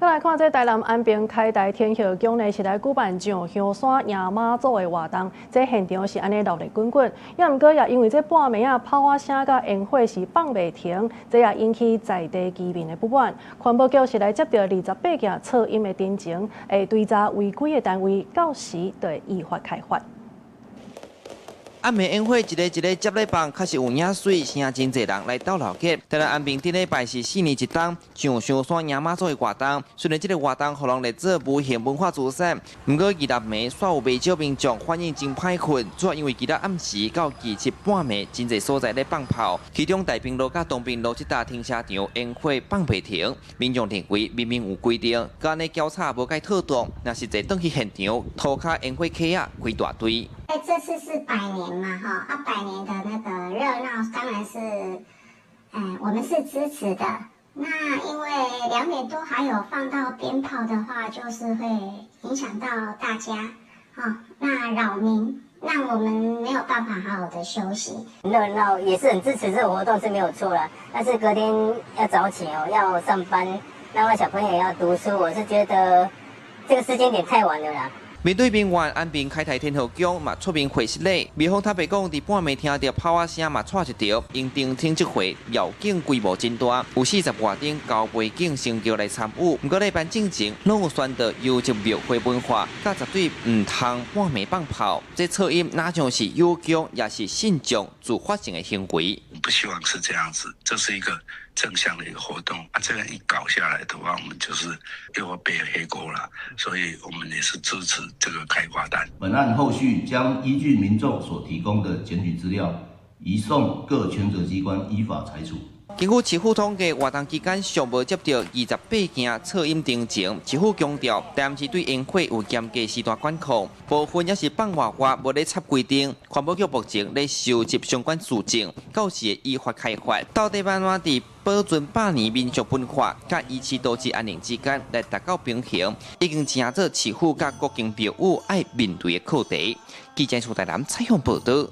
閣來看這台南安平開台天后宮呢，是來舉辦上香山迎媽祖的活動，這現場是按呢熱鬧滾滾。也毋過也因為這半暝仔炮仔聲佮煙火是放袂停，這也引起在地居民的不滿。環保局是來接著28件噪音的陳情，會追查違規的單位，到時就會依法開罰。暗暝煙火一个一个接咧放，確實有影媠，吸引真濟人來鬥鬧熱。台南安平頂禮拜是四年一冬上香山迎媽祖的活動，雖然這个活動予人列做無形文化資產，毋過二六暝煞有袂少民眾反映真歹睏，主要因為今仔暗時到二七半暝，真濟所在咧放炮，其中大平路佮東平路這搭停車場煙火放袂停，民眾認為明明有規定，閣按呢攪吵無蓋妥當，若實際轉去現場，塗跤煙火坑仔規大堆。哎，這次是百年嘛，哈，啊，百年的那個熱鬧當然是，我們是支持的。那因為2點多還有放到鞭炮的話，就是會影響到大家，哈，那擾民，讓我們沒有辦法好好的休息。熱鬧也是很支持這個活動是沒有錯啦，但是隔天要早起哦，要上班，那麼小朋友也要讀書，我是覺得這個時間點太晚了啦。面對民怨，安平開台天后宮嘛出面回釋禮。廟方坦白講，佇半暝聽著炮仔聲嘛掣一著，𪜶澄清這回廟景規模真大，有40外頂高背景神轎來參與。毋過禮拜進前，攏有宣導優質廟會文化，佮絕對毋通半暝放炮。這噪音若像是誘宮，抑是信眾自發性的行為。不希望是這樣子，這是一個正向的一個活動啊！這樣一搞下來的話，我們就是又要背黑鍋了，所以我們也是支持這個開罰單。本案後續將依據民眾所提供的檢舉資料，移送各權責機關依法裁處。根據市府統計，活動期間上無接著28件噪音陳情。市府強調，但是對煙火有嚴格時段管控，部分也是放外外無咧插規定。環保局目前咧收集相關書證，到時會依法開罰。到底按怎佇保存百年民俗文化佮維持都市安寧之間來達到平衡，已經成做市府佮各間廟宇愛面對的課題。記者蘇台南採訪報導。